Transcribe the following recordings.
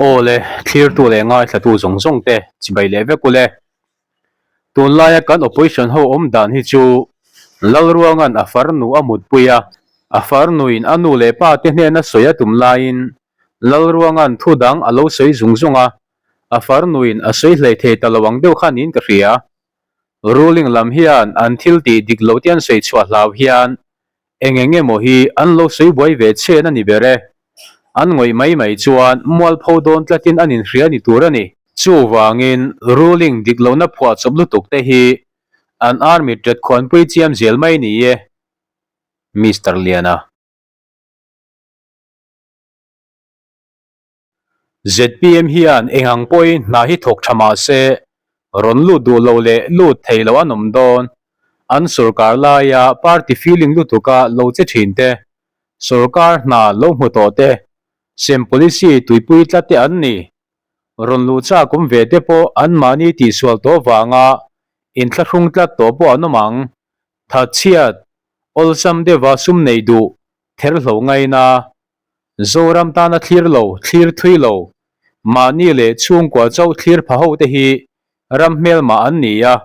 Aw le, thlirtu leh ngaithlatu zawng zawng te chibai leh vek ule. Tunlaia kan opposition ho awm dan hi chu Lalruanga'n a farnu a mutpui a, a farnuin a nu leh pa te hnena sawi a tum laiin Lalruanga'n thu dang a lo sawi zung zung a, a farnuin a sawi hlei thei ta lo ang deuh kha niin ka hria. Ruling lam hian an thil tih dik lo te an sawi chhuah hlau hian Eng eng emaw hi an lo sawi buai ve chhen a ni ber e. An ngawih mai mai chuan mualpho dawn tlatin an inhria ni tur a ni. Chuvangin ruling dik lohna phuahchawp lutuk te hi an army tet khuanpui chiam zel mai ni e. Mister Liana. Zpm hian eng ang pawhin hna hi thawk tha mah se, rawn lut duh lo leh lut thei lo an awm dawn. An sorkar laia party feeling lutuka lo che thin te, sorkar hna lo hmu tawh te, sem policy tuipui tlat te an ni. Rawn luh chak awm ve te pawh anmahni tihsual tawh vanga inthlahrung tlat tawh pawh an awm ang. Thatchhiat, awlsam deuha sum nei duh, therhlo ngaina, Zoram tana thlir lo, thlir thui lo, mahni leh chhungkua chauh thlir pha ho te hi ram hmelmah an ni a,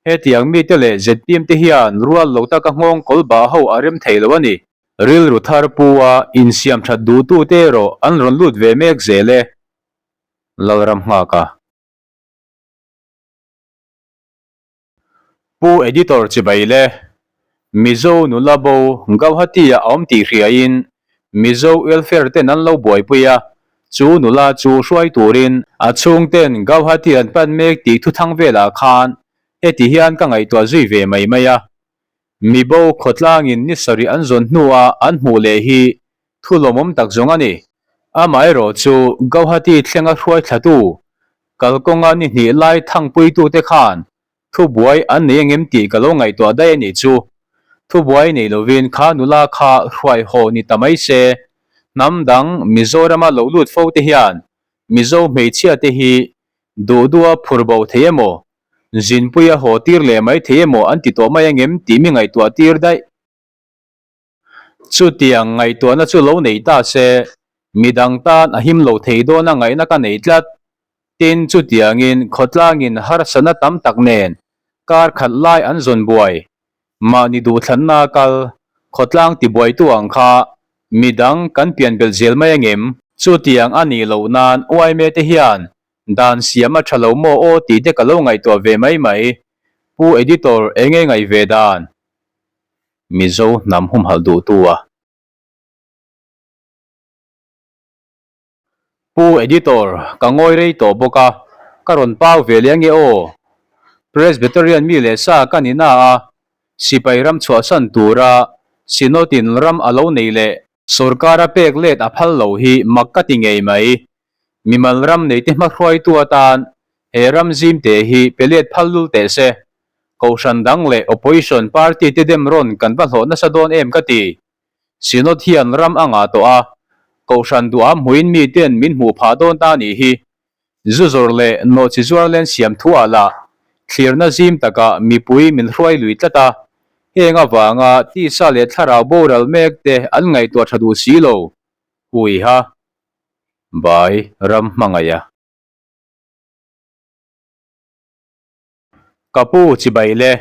hetiang mite leh zpm te hian rual lo taka nghawng kawl bah ho a rem thei lo a ni. Rilru thar pu a insiam that duhtu te erawh an rawn lut ve mek zel e. Lalram nghak a. Pu Editor chibai le, Mizo nula bo Gauhati-ah a awm tih hriain Mizo welfare ten an lo buaipui a, chu nula chu hruai turin a chhungten Gauhati an pan mek tih thuthang velah khan heti hian ka ngaihtuah zui ve mai mai a. Mibo khawtlangin ni sarih an zawn hnuah an hmuh leh hi thu lawmawm tak zawng a ni. Amaherawh chu Gauhati thlenga hruai thlatu Kalkawnga ni hnih lai thangpuitute khan thubuai an nei angem tih ka lo ngaihtuah daih a nih chu. Thubuai nei lovin kha nula kha hruai haw ni ta mai se. Hnam dang Mizorama lo lut fo te hian Mizo hmeichhia te hi duh duha phur bo thei emaw, zinpuia haw tir leh mai thei emaw an ti tawh mai angem tih mi ngaihtuah tir daih. Chutiang ngaihtuahna chu lo nei ta se, midang tan a him lo thei dawn a ngaihna ka nei tlat. Tin, chutiangin khawtlangin harsatna tam tak nen kar khat lai an zawn buai. Mahni duhthlanna kal, khawtlang tibuaitu ang kha midang kan pian belh zel mai angem? Chutiang a nih loh nan uaime te hian dan siam a tha lo maw aw tih te ka lo ngaihtuah ve mai mai. Pu Editor enge ngaih ve dan? Mizo hnam humhalh duhtu a. Pu Editor, ka ngawi rei tawh bawk a, ka rawn pau ve leh ange aw. Presbyterian mi leh sa ka ni na a, sipai ram chhuahsan tura Synod-in ram a lo nei leh sorkara pek let a phal lo hi mak ka ti ngei mai. Mimal ram neite hmahruaitu atan he ram zimte hi pe let phal lul teh se. Kohhran dang leh opposition party te dem rawn kan va hlawh nasa dawn em ka ti. Synod hian ram a ngah tawh a, Kohhran duham hmuin miten min hmuh phah dawn ta nih hi. Zu zawrh leh nawhchi zuar len siam thu ah lah thlirna zim takah mipui min hruai lui tlat a, heng avanga tisa leh thlarau boral mek te an ngaihtuah tha duh si lo. Huiha. Bai ram hmangaih a. Ka pu chibai le,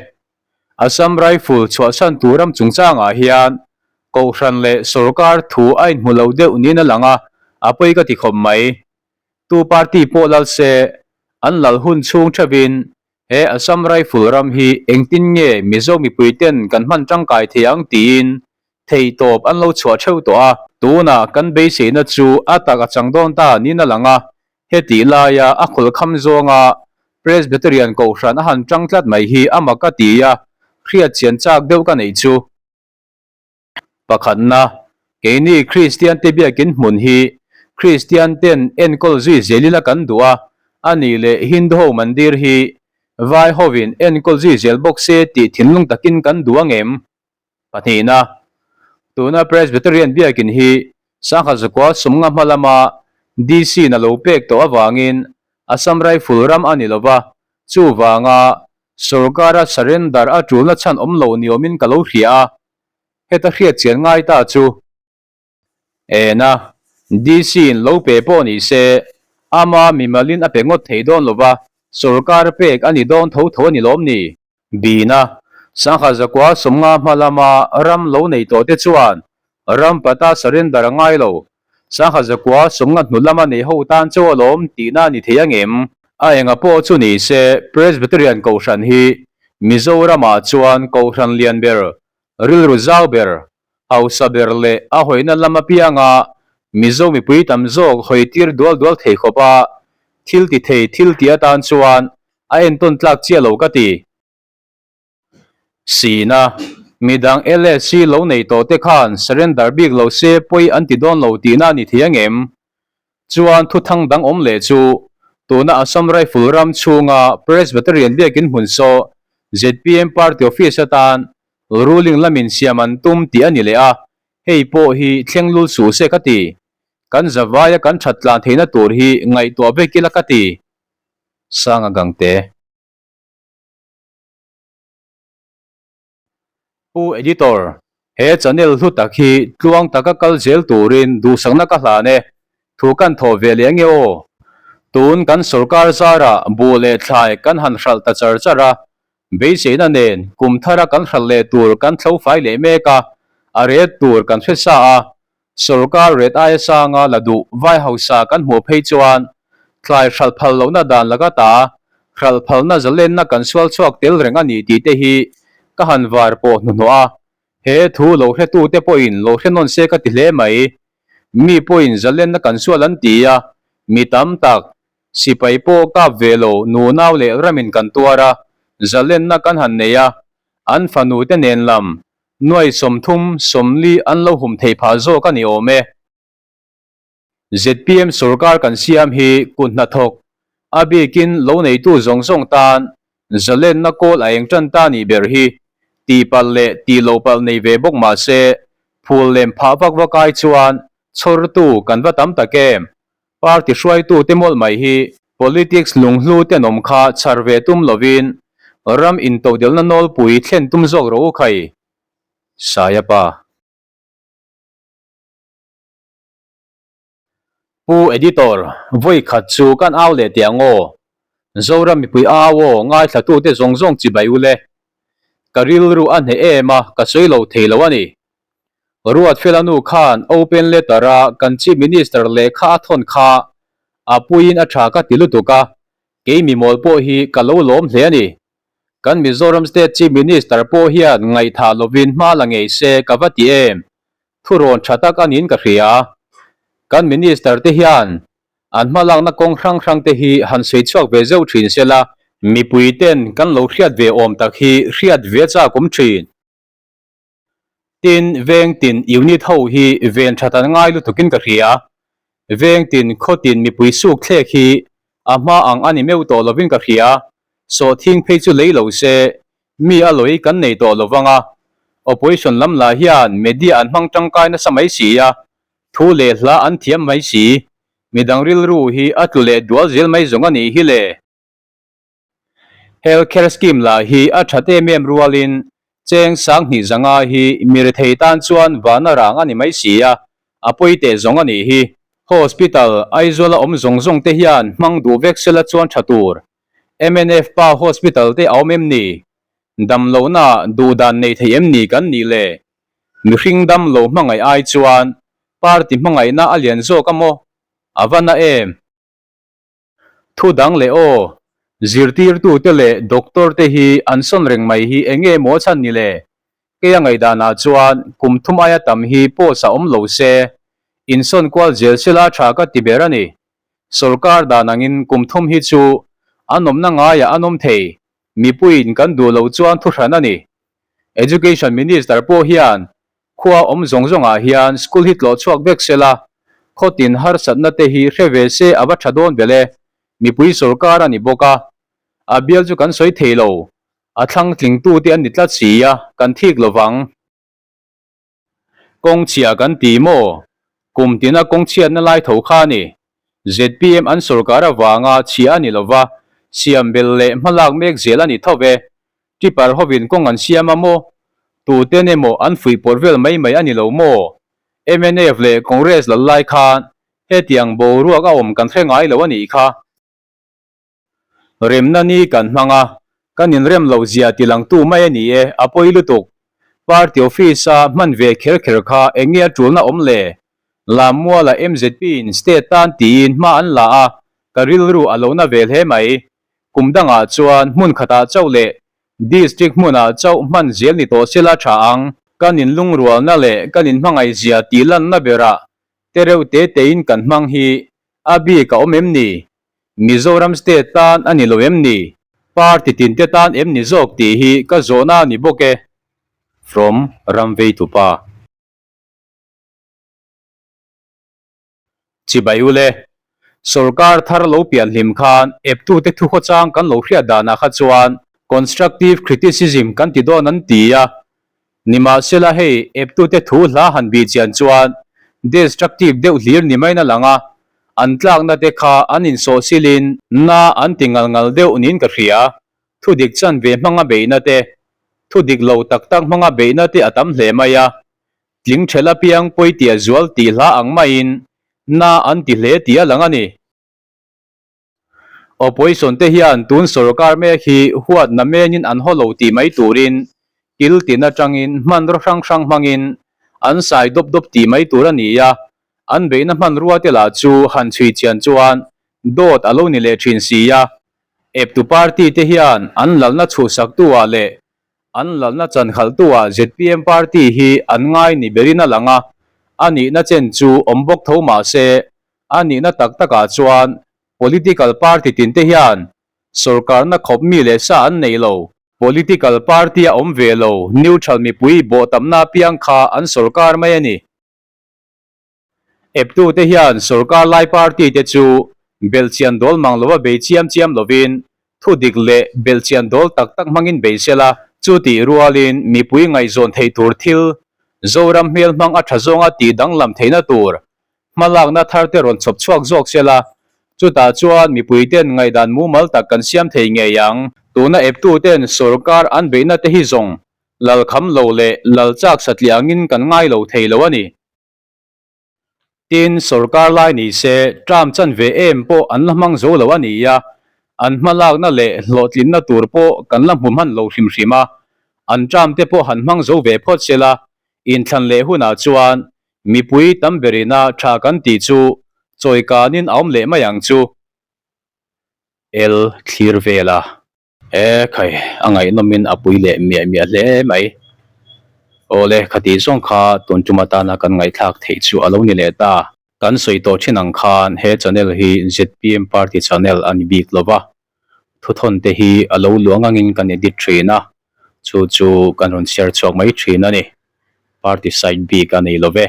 Assam Rifle chhuahsan tur ram chungchangah hian Kohhran leh sorkar thu a inhmu lo deuh niin a lang a, a pawi ka ti khawp mai. Tu party pawh lal se, an lal hun chhung theuhin he Assam Rifle ram hi engtin nge Mizo mipui ten kan hman tangkai thei ang tiin theihtawp an lo chhuah theuh tawh a. Tunah kan beiseina chu a tak a chang dawn ta niin a lang a, Hetih laia a khawlkham zawnga Presbyterian Kohhran a han tang tlat mai hi a mak a ti a, hriat chian chak deuh ka neih chu. Pakhatna, keini Kristian te biakin hmun hi Kristian ten enkawl zui zel ila kan duh a, a nih leh Hindu ho mandir hi vai hovin enkawl zui zel bawk se tih thinlung takin kan duh angem? Pahnihna, tuna Presbyterian biakin hi Sangha Zakua sumnga hma lama DC-in a lo pek tawh avangin Assam Rifle ram a ni lo va, chuvanga sorkara surrender a tulna chhan awm lo ni awmin ka lo hria a, heta hriat chian ngai ta chu. Ena, DC-in lo pe pawh ni se, Ama mimalin a pe ngawt thei dawn lo va, sorkar pek a ni dawn tho tho a ni lawm ni? Bina, Sangha zakua 50 hma lama ram lo nei tawh te chuan ram pata surrender a ngai lo. Sangha zakua 50 hnu lama nei ho tan chu alawm tihna a ni thei angem? A enga pawh chu ni se Presbyterian Kohhran hi Mizoramah chuan Kohhran lian ber, rilru zau ber, hausa ber leh a hawina lam apianga Mizo mipui tam zawk hawi tir dual dual thei khawp a, thil ti thei thil ti atan chuan a entawn tlak chiah lo ka ti. Sina, midang LSC lo nei tawh te khan surrender bik lo se pawi an ti dawn lo tihna a ni thei angem? Chuan thuthang dang awm leh chu tuna Assam Rifle ram chhunga Presbyterian biakin hmun saw zpm party office atan ruling lamin siam an tum tih a ni leh a, hei pawh hi thleng lul suh se ka ti. Kan zavaia kan that tlan theihna tur hi ngaihtuah vek ila ka ti. Sanga Gangte. Pu Editor, he channel hlu tak hi tluang taka kal zel turin duhsakna ka hlan e, thu kan thawh ve leh ange aw. Tun kan sorkar zarah buh leh thlai kan han hralh ta char char a, Beiseina nen kum thara kan hralh leh tur kan thlo fai leh mek a, a ret tur kan hre sa a, sorkar ret aia sanga la duh vai hausa kan hmuh phei chuan tlai hralh phal lohna dan laka ta hralh phalna zalenna kan sual chhuak tel reng a ni tih te hi ka han var pawh hnuhnawh a, he thu lo hretute pawhin lo hre nawn se ka ti hle mai. Mi pawhin zalenna kan sual an ti a, mi tam tak Sipai pawh kap ve lo nunau leh ramin kan tuar a, zalenna kan han nei a, an fanu te nen lam nuai 30, 40 an lo hum thei phah zawk a ni awm e. Zpm sorkar kan siam hi kut hnathawk, a bikin lo neitu zawng zawng tan zalenna kawl a eng tan ta nih ber hi tihpalh leh tihloh palh nei ve bawk mah se phul lem phah vak vak ai chuan chhawrtu kan va tam tak em! Party hruaitute mawlh mai hi politics lunghlu tenawm kha chhar ve tum lovin ram intodelhna nawlpui thlen tum zawk rawh u khai. Saia pa. Pu Editor, vawi khat chu kan au leh teh ang aw. Zoram mipui au aw ngaithlatute zawng zawng chibai u le. Ka rilru a hneh em a, ka sawi lo thei lo a ni. Ruatfela nu khan open letter a kan Chief Minister lehkha a thawn kha a puiin a tha ka ti lutuk a, kei mimawl pawh hi ka lo lawm hle a ni. Kan Mizoram State Chief Minister pawh hian ngaihthah lovin hma la ngei se ka va ti em? Thurawn tha tak a niin ka hria. Kan Minister te hian an hmalakna kawng hrang hrang te hi han sawi chhuak ve zeuh thin sela, mipui ten kan lo hriat ve awm tak hi hriat ve chak awm thin. Tin, veng tin unit ho hi ven that an ngai lutukin ka hria. Veng tin, khaw tin mipui suk thlek hi a hma ang a ni meuh tawh lovin ka hria. Sawhthing phei chu lei lo se, mi a lawi kan nei tawh lovang a. Opposition lam lah hian media an hmang tangkai nasa mai si a, thu leh hla an thiam mai si. Midang rilru hi a tlu leh dual zel mai zawng a nih hi le. Health Care Scheme lah hi a that em em rualin cheng 2000 zanga hi mi rethei tan chuan vana rang a ni mai si a, a pawi teh zawng a nih hi. Hospital Aizawl a awm zawng zawng te hian hmang duh vek sela chuan tha tur. Mnf pa hospital te a awm em ni? Dam lohna duh dan nei thei em ni kan nih le? Mihring dam lo hmangaih ai chuan party hmangaihna a lian zawk a maw? A va na em? Thu dang leh aw, zirtirtute leh doctor te hi an sawn reng mai hi eng nge maw chhan ni le? Kei a ngaihdanah chuan kum thum aia tam hi post a awm lo se, insawn kual zel sela tha ka ti ber a ni. Sorkar dan angin kum thum hi chu an awmna ngaiah an awm thei, mipuiin kan duh loh chuan thuhran a ni. Education Minister pawh hian Khua awm zawng zawngah hian school hi tlawh chhuak vek sela, khaw tin harsatna te hi hre ve se a va tha dawn vel e, mipui sorkar a ni bawk a, a bial chu kan sawi thei lo, a thlang tlingtu te an ni tlat si a, kan thik lo vang. Kawng chhia kan ti maw? Kum tina kawng chhiatna lai tho kha a ni. Zpm an sorkar avanga chhia a ni lova, siam bel leh hmalak mek zel a ni tho ve. Tipper hovin kawng an siam a maw? Tuten emaw an fuihpawrh vel mai mai a ni lo maw? Mnf leh Congress lal lai khan Hetiang boruak a awm kan hre ngai lo a nih kha. Remna ni kan hmang a, kan inrem loh zia tilangtu mai a ni e, a pawi lutuk. Party office a hman ve kher kher kha eng nge a tulna awm le? Lammuala MZP in state tan tiin hma an la a, ka rilru a lo na ve hle mai. Kum dangah chuan hmun khatah chauh leh District hmunah chauh hman zel ni tawh sela tha ang. Kan inlungrualna leh kan inhmangaihzia tih lanna berah te reuh te tein kan hmang hi a bik a awm em ni? Mizoram state tan a ni lo em ni? Party tin te tan em ni zawk tih hi ka zawhna a ni bawk e. From Ramveitupa. Chibai ule, Sorkar thar lo pian hlim khan eptute thukhawchang kan lo hriat danah kha chuan constructive criticism kan ti dawn an ti a. Nimahsela hei eptute thu hla han bih chian chuan destructive deuh hlir ni maiin a lang a, an tlakna te kha an insawhsilin na an ti ngal ngal deuh niin ka hria. Thudik chanve hmanga beihna te, thudik lo tak tak hmanga beihna te a tam hle mai a. Tling ṭhel apiang pawitia zual tih hla ang maiin na an ti hle tih a lang a ni. Opposition te hian tun sorkar mek hi huat na menin an haw lo tih mai turin kil tin atangin hmanraw hrang hrang hmangin an sai dawp dawp tih mai tur a ni a, an beihna hmanrua te lah chu han chhui chian chuan dawt a lo ni leh thin si a. Eptu party te hian an lalna chhuhsaktu ah leh An lalna chankhalhtu-ah zpm party hi an ngai ni berin a lang a, a nihna chen chu awm bawk tho mah se, a nihna tak takah chuan political party tinte hian sorkarna khawp mi leh sa an nei lo. Political party a awm ve lo, neutral mipui bawh tamna apiang kha an sorkar mai a ni. Eptute hian sorkar lai party te chu belhchian dawl mang lova bei chiam chiam lovin thu dik leh belhchian dawl tak tak hmangin bei sela, chu tih rualin mipui ngaihzawn theih tur thil Zoram hmel hmang a tha zawnga tih danglam theihna tur hmalakna thar te rawn chhawp chhuak zawk sela, chutah chuan mipui ten ngaihdan mumal tak kan siam thei ngei ang. Tuna eptuten sorkar an beihna te hi zawng lalkham lo leh lalchak satliah angin kan ngai lo thei lo a ni. Tin, sorkar lai ni se term chanve em pawh an la hmang zo lo a ni a, an hmalakna leh hlawhtlinna tur pawh kan la hmu hman lo hrim hrim a, an term te pawh han hmang zo ve phawt se la, inthlan leh hunah chuan mipui tam berina tha kan tih chu chawikanin a awm leh mai ang chu. El thlir vel a. E khai, a ngaihnawmin a pui leh miah miah hle mai. Awle, khati zawng kha tun tum atana kan ngaihthlak theih chu a lo ni leh ta. Kan sawi tawh thin ang khan he channel hi zpm party channel a ni bik lo va, thuthawn te hi a lo luang angin kan edit thin a, chu chu kan rawn share chhuak mai thin a ni. Party side bik a nei lo ve.